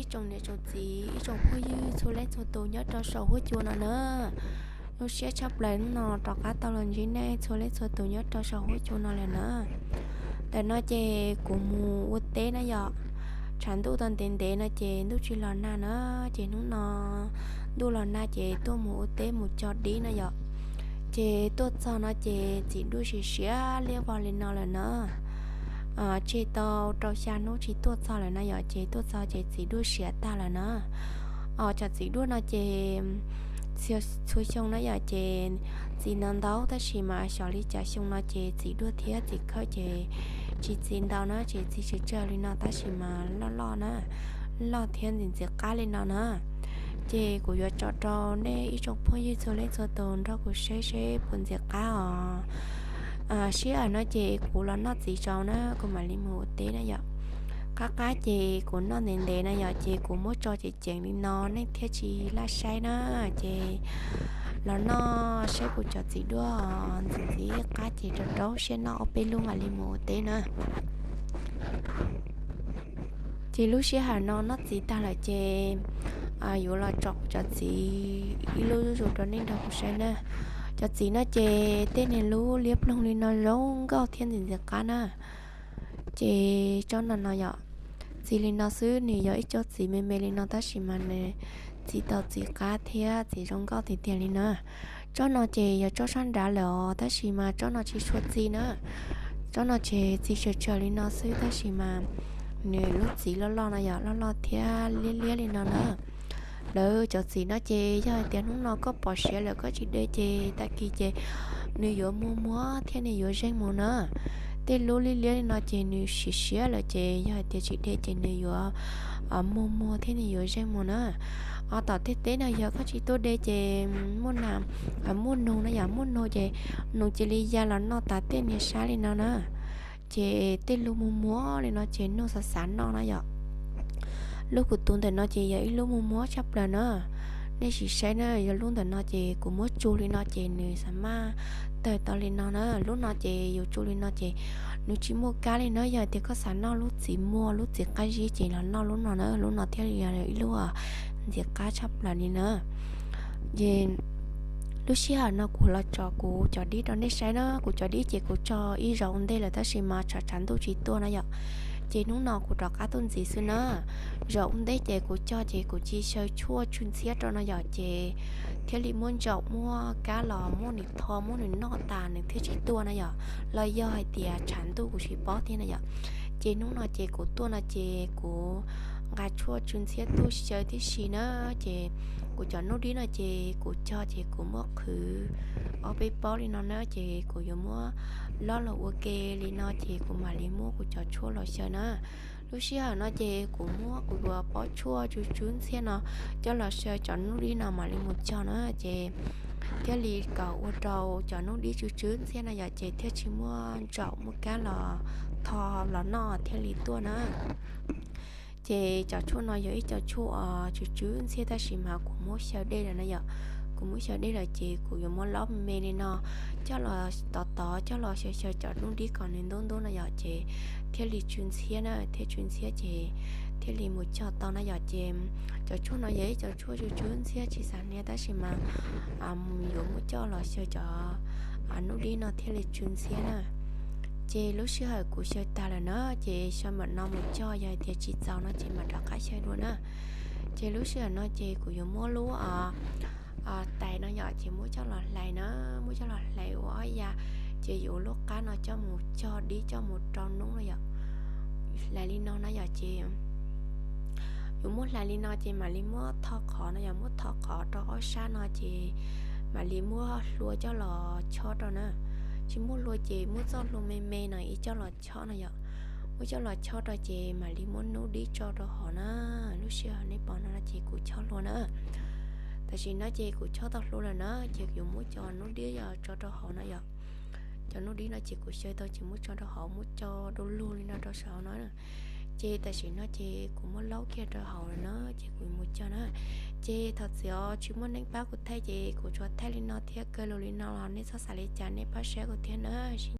Tsoom niam tsoom txiv ib tsoom phooj ywg txhua leej txhua tus nyob rau saum huab cua no na, zoo siab tshaj plaws hnub no rov qab tau los ntsib nej txhua leej txhua tus nyob rau saum huab cua no lawm na. Ntawm no ces kuv mus ua teb na yom, tshav ntuj tau ntev ntev no ces ntuj tsis los nag na, ces hnub no ntuj los nag ces tuaj mus ua teb mus cog dib na yom. Ces tuaj txog no ces txiv duaj siav siav liab vog li no lawm na. Tseg tau rau xya hnub tsis tuaj txog lawm na yom, ces tuaj txog ces txiv duaj siav tag lawm na. Cov txiv duaj no ces txhua xyoo na yom, ces txiv ntau ntau tab sis mas xyov li cas xyoo no ces txiv duaj thiab txiv khawb ces tsis txi ntau na, ces txi tsawg tsawg li no tab sis mas loj loj na, loj thiab ntxim ntxim qab li no na. Ces kuv yuav tso rau nej ib tsoom phooj ywg txhua leej txhua tus nrog kuv saib seb puas ntxim qab os. Sij hawm no ces kuv los noj txiv tsaus na, kuv mam li mus ua teb na yom. Qab qab ces kuv noj ntev ntev na yom, ces kuv muab tso ceev ceev li no nej thiaj tsis laj saib na. Ces los noj saib kuv cov txiv duaj ntxim ntxim qab ces rau rau siab noj ob peb lub mam li mus ua teb na. Ces lub sij hawm no noj txiv tag lawm ces yuav los tso kuv cov txiv ib lub zuj zus rau nej nrog kuv saib na. Cov txiv no ces tej niag lub liab ploog li no zoo nkauj thiab ntxim ntxim qab na. Ces tsob no no yom, txi li no xwb nws yog ib tsob txiv me me li no tab sis mas nws txi tau txiv qab thiab txiv zoo nkauj tiag tiag li na. Tsob no ces yog tsob sab nrad lawm os tab sis mas tsob no tsis tshua txi na. Tsob no ces txi tsawg tsawg li no xwb tab sis mas nws lub txiv loj loj no yom, loj loj thiab liab liab li no na. Lawv cov txiv no ces yog hais tias hnub no koj pom siav lawm koj tsis de ces tag kis ces nws yuav muag muag thiab nws yuav zeeg mus na. Tej lub liab liab li no ces nws siav siav lawm ces yog hais tias tsis de ces nws yuav muag muag thiab nws yuav zeeg mus na. Ho tom tej teb no yog koj tsis tuaj de ces muaj na, muaj nug no yom, muaj nug ces nug cia li ya los noj tas tej niag sab li no na. Ces tej lub muag muag li no ces nug xav xav noj na yom. Lub kuv tuav ntawm no ces yog ib lub muag muag tshaj plaws na. Nej sim saib na, yog lub ntawm no ces kuv muab tsu li no ces nws xav maj tawg tau li no na. Lub no ces yus tsu li no ces nws tsis muaj kab li na. Yog tias koj xav noj lub txiv muag lub txiv qab zib ces los noj lub no na, lub no thiaj li yog ib lub ntxim qab tshaj plaws li na. Ces lub sij hawm no kuv los tso kuv cov dib rau nej saib na, kuv cov dib ces kuv tso ib zaug ua ntej lawm tab sis mas tshav tshav ntuj tsis tuaj na yom. Ces hnub no kuv rov qab tuaj ntxiv xwb na. Zaum ua ntej ces kuv cog ces kuv tsis xyaw tshuaj tsw ntxhiab rau no yom, ces thiaj li muab ntsaum muab kab los muab nws tho muab nws noj tas nws thiaj tsis tuaj na yom. Los yog hais tias tshav ntuj kuv tsis paub thiab na yom. Ces hnub no ces kuv tuaj no ces kuv nqa tshuaj tsw ntxhiab tuaj xyaw tib si na. Ces kuv cov nub dib no ces kuv cog ces kuv muab qhwv ob peb paub li no na, ces kuv yuav muab lob los ua ke li no ces kuv mam li muab kuv cov tshuaj los xyaw na. Lub sij hawm no ces kuv muab kuv cov pob tshuaj tsw tsw ntxhiab no coj los xyaw cov nub dib no mam li mus cog na, ces thiaj li kom ua rau cov nub dib tsw tsw ntxhiab no yom, ces thiaj tsis muaj ntsaum muaj kab los tho los noj thiaj li tuaj na. Ces cov tshuaj no yog ib cov tshuaj tsw tsw ntxhiab tab sis mas kuv muab xyaw dej lawm na yom. Kuv muab xyaw dej lawm ces kuv yuav muab lob me me li no coj los tov tov coj los xyaw xyaw cov nub dib kom nws ntub ntub no yom, ces thiaj li tsw ntxhiab na, thiaj tsw ntxhiab ces thiaj li mus cog tau na yom. Ces cov tshuaj no yog ib cov tshuaj tsw tsw ntxhiab tsis xav hnia tab sis mas yuav muab coj los xyaw cov nub dib no thiaj li tsw ntxhiab na. Ces lub sij hawm kuv xyaw tag lawm na, ces xyaw mam no mus cog, yog hais tias tsis txaus no ces mam rov qab xyaw dua na. Ces lub sij hawm no ces kuv yuav muab lub tais no yom, ces muab coj los hlais na, muab coj los hlais ua ob ya, ces yuav lub qab no coj mus cog dib coj mus rau nub no yom. Hlais li no na yom, ces yuav muab hlais li no ces mam li muab tho qhov no yom, muab tho qhov rau ob sab no ces mam li muab hlua coj los chob rau na. Tsis muaj hlua ces muab txoj hlua me me no ib coj los chob no yom. Muab coj los chob rau ces mam li muab nub dib tso rau hauv na. Lub sij hawm nej pom no ces kuv chob hlua na. Tam sim no ces kuv chob tau hlua lawm na, ces yuav muab cov nub dib tso rau hauv no yom. Cov nub dib no ces kuv xyaw tau ces muab tso rau hauv, muab tso du lug li no rau saum no. Ces tam sim no ces kuv muab laub kiag rau hauv lawm na, ces kuv mus cog na. Ces thov txim os, tsis muaj neeg pab kuv thaij ces kuv tsuas thaij li no thiab, kawg lus li no los nej txhob xav li cas, nej pab saib kuv thiab na.